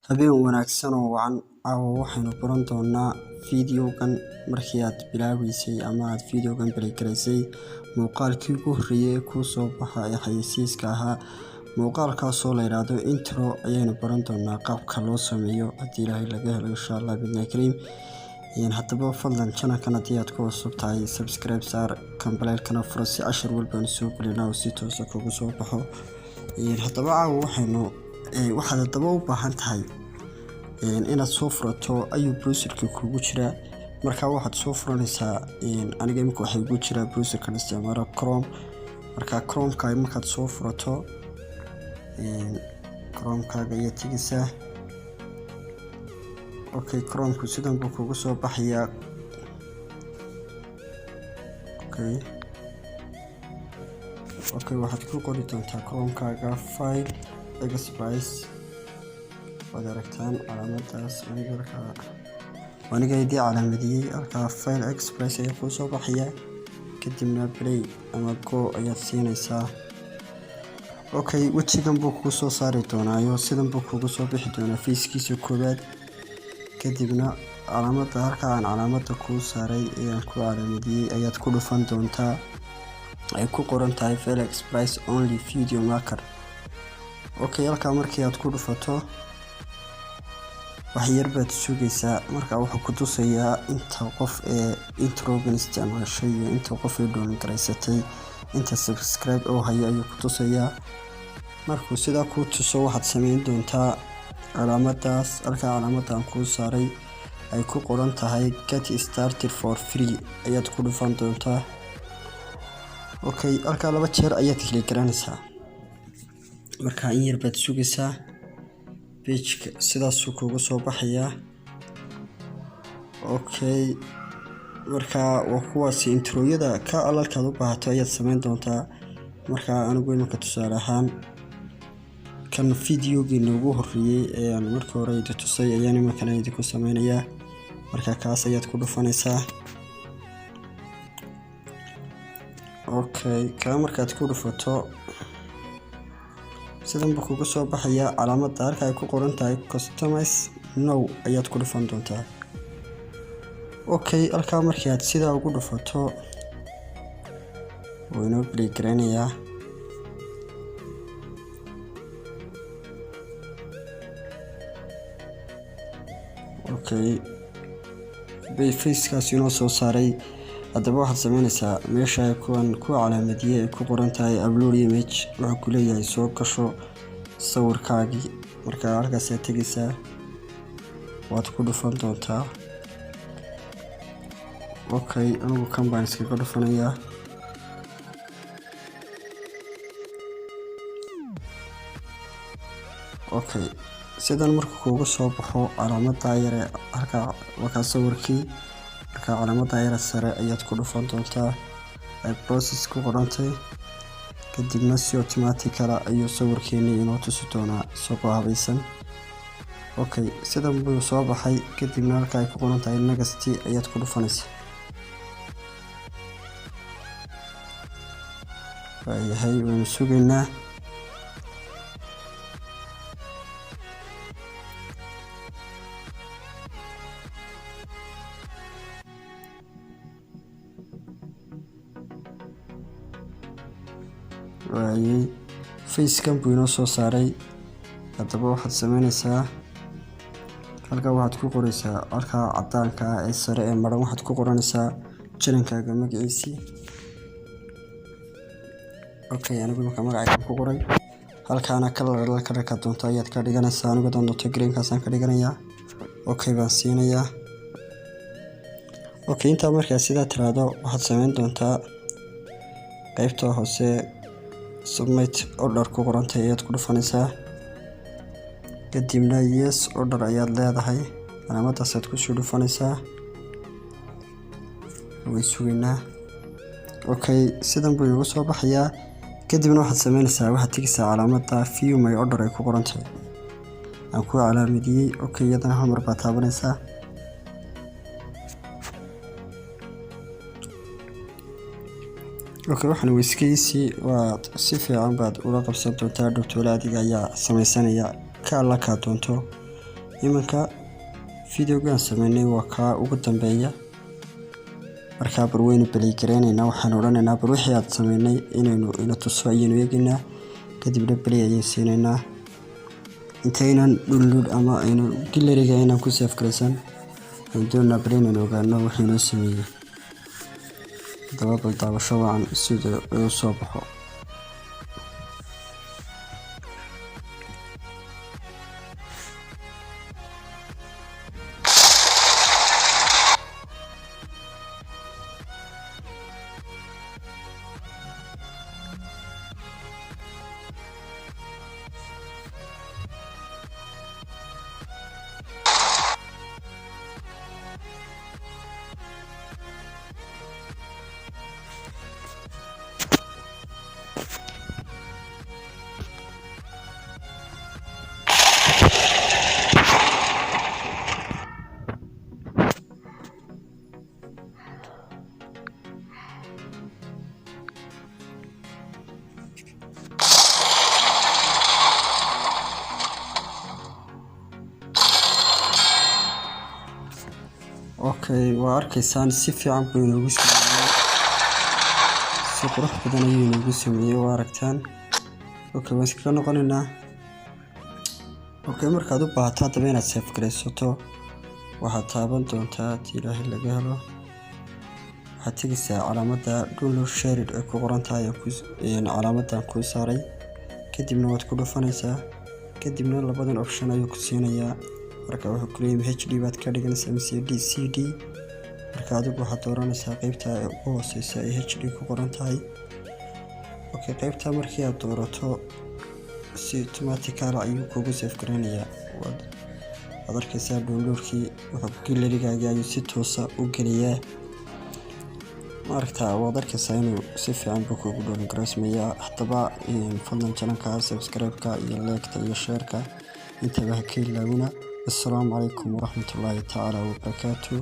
Habeen wanaagsan oo wacan. Caawa waxaynu baran doonaa fiidiyowgan. Markii aad bilaabeysay ama aad fiidiyowgan play garaysay, muuqaalkii ugu horreeyay ee kuu soo baxa ee xayeysiiska ahaa, muuqaalkaasoo la yidhaahdo intro, ayaynu baran doonaa qaabka loo sameeyo, haddii Ilaahay laga helo, insha Allah bidna kariim. Haddaba fadlan, channelkan haddii aad ku cusub tahay, subscribe saar, gambaleelkana furo, si cashar walbaanu soo gelina oo si toosa kugu soo baxo. Haddaba caawa waxaynu waxaad haddaba u baahan tahay inaad soo furato ayuu browserka kugu jiraa. Markaa waxaad soo furanaysaa, aniga imika waxaa igu jiraa browserkan isticmaalo Chrome. Markaa Chromeka markaad soo furato, Chromekaaga ayaa tegeysaa. Okay, Chromeku sidan buu kugu soo baxayaa. Okay, waxaad ku qori doontaa Chromekaaga File Express. Waad aragtaan calaamadaas, aniga halkaa aniga idii calaamadiyey. Halkaa File Express ayaa kuu soo baxaya, kadibna play ama go ayaad siinaysaa. Okay, wejigan buu kuu soo saari doonaayo, sidan buu kugu soo bixi doonaa facekiisa koowaad. Kadibna calaamada halkaa aan calaamada kuu saaray ee aan ku calaamadiyey ayaad ku dhufan doontaa, ay ku qoran tahay File Express Only Video Maker. Okay, halkaa markii aad ku dhufato, wax yar baad sugaysaa. Marka wuxuu ku tusayaa inta qof ee introgan isticmaashay iyo inta qof ee download garaysatay, inta subscribe oo hayo ayuu ku tusayaa. Markuu sidaa kuu tuso, waxaad sameyn doontaa calaamadaas halkaa calaamadan kuu saaray ay ku qoran tahay "Get started for free" ayaad ku dhufan doontaa. Okay, halkaa laba jeer ayaad click garanaysaa. Marka in yar baad sugaysaa, pageka sidaasuu kugu soo baxayaa. Okay, marka waa kuwaasi introyada ka alalkaad u baahato ayaad sameyn doontaa. Marka anigu imanka tusaale ahaan kan videogii noogu horeeyey ee aan markii hore idi tusay ayaan imankana idinku sameynayaa. Marka kaas ayaad ku dhufanaysaa. Okay, kaa markaad ku dhufato, sidan buu kugu soo baxayaa. Calaamadda halka ay ku qoran tahay "Customize now" ayaad ku dhufan doontaa. Okay, halkaa markii aad sidaa ugu dhufato, wuu inoo play gareynayaa. Okay, facekaas inoo soo saaray. Haddaba waxaad sameynaysaa meesha kuwan ku calaamadiyey ay ku qoran tahay "Upload image". Wuxuu ku leeyahay soo gasho sawirkaagii. Marka halkaasaad tegeysaa, waad ku dhufan doontaa. Okay, anigu kan baan iskaga dhufanayaa. Okay, sidan markuu kuugu soo baxo, calaamada yare halkaa wakaa sawirkii. Marka calaamada yare sare ayaad ku dhufan doontaa ay "Process" ku qorantay. Kadibna si automatically ayuu sawirkeeni inoo tusi doonaa isagoo habaysan. Okay, sidan buu soo baxay. Kadibna halka ay ku qoran tahay "Next" ayaad ku dhufanaysaa. Waayahay, waynu sugaynaa. Waayey, facekan buu inoo soo saaray. Haddaba waxaad sameynaysaa, halkaa waxaad ku qoreysaa, halkaa cadaanka ah ee sare ee maran waxaad ku qoranaysaa channelkaaga magaciisii. Okay, anigu marka magacayga ku qoray. Halkaana color colorka doonto ayaad ka dhiganaysaa. Anigu haddaan doonto greenkaasaan ka dhiganayaa. Okay baan siinayaa. Okay, intaa markaa sidaa tiraahdo, waxaad sameyn doontaa qeybta hoose "Submit order" ku qorantay ayaad ku dhufanaysaa. Kadibna "Yes order" ayaad leedahay, calaamadaasaad kusii dhufanaysaa. Way sugaynaa. Okay, sidan buu inagu soo baxayaa. Kadibna waxaad sameynaysaa, waxaad tegaysaa calaamada "View my order" ay ku qorantahay aan ku calaamadiyey. Okay, iyadana hal mar baad taabanaysaa. Okay, waxaan wiskiisi waad si fiican baad ula qabsan doontaa. Dhowtoole adiga ayaa sameysanaya ka alla kaa doonto. Iminka videogaan sameynay waa kaa ugu dambeeya. Markaa bal waynu play gareyneynaa. Waxaan odhanaynaa bal wixii aad sameynay inaynu ina tuso ayaynu eegaynaa. Kadibna play ayaynu siinaynaa. Intaynan download ama aynu galleryga inaan ku save garaysan, waxaan doonaynaa bal inaynu ogaano wuxuu inoo sameeyey. Haddaba bal daawasho wacan sida uu soo baxo. Okay, waa arkaysaan, si fiican buu inoogu sameeyey, si qurux badan ayuu inoogu sameeyey, waa aragtaan. Okay, waan iskaga noqonaynaa. Okay, markaad u baahato haddaba inaad save garaysato, waxaad taaban doontaa, haddii Ilaahay laga helo, waxaad tegaysaa calaamadda download shared ay ku qoran tahay, calaamadan kuu saaray. Kadibna waad ku dhufanaysaa. Kadibna labadan option ayuu ku siinayaa. Marka wuxuu kuleeyahay HD baad ka dhiganaysaa mise D CD? Marka adigu waxaad dooranaysaa qeybta ugu hooseysa ee HD ku qoran tahay. Okay, qeybta markii aad doorato, si automatical ayuu kugu save garaynayaa. Waad arkaysaa downloadkii, wuxuu gallerygaagii ayuu si toosa u geliyaa. Maaragta, waad arkaysaa inuu si fiican buu kugu download gareysmayaa. Haddaba fadlan channelka subscribe-ka iyo like-ta iyo share-ka intaba ha ka ilaawina. Assalaamu calaykum waraxmatullaahi tacaala wabarakaatu.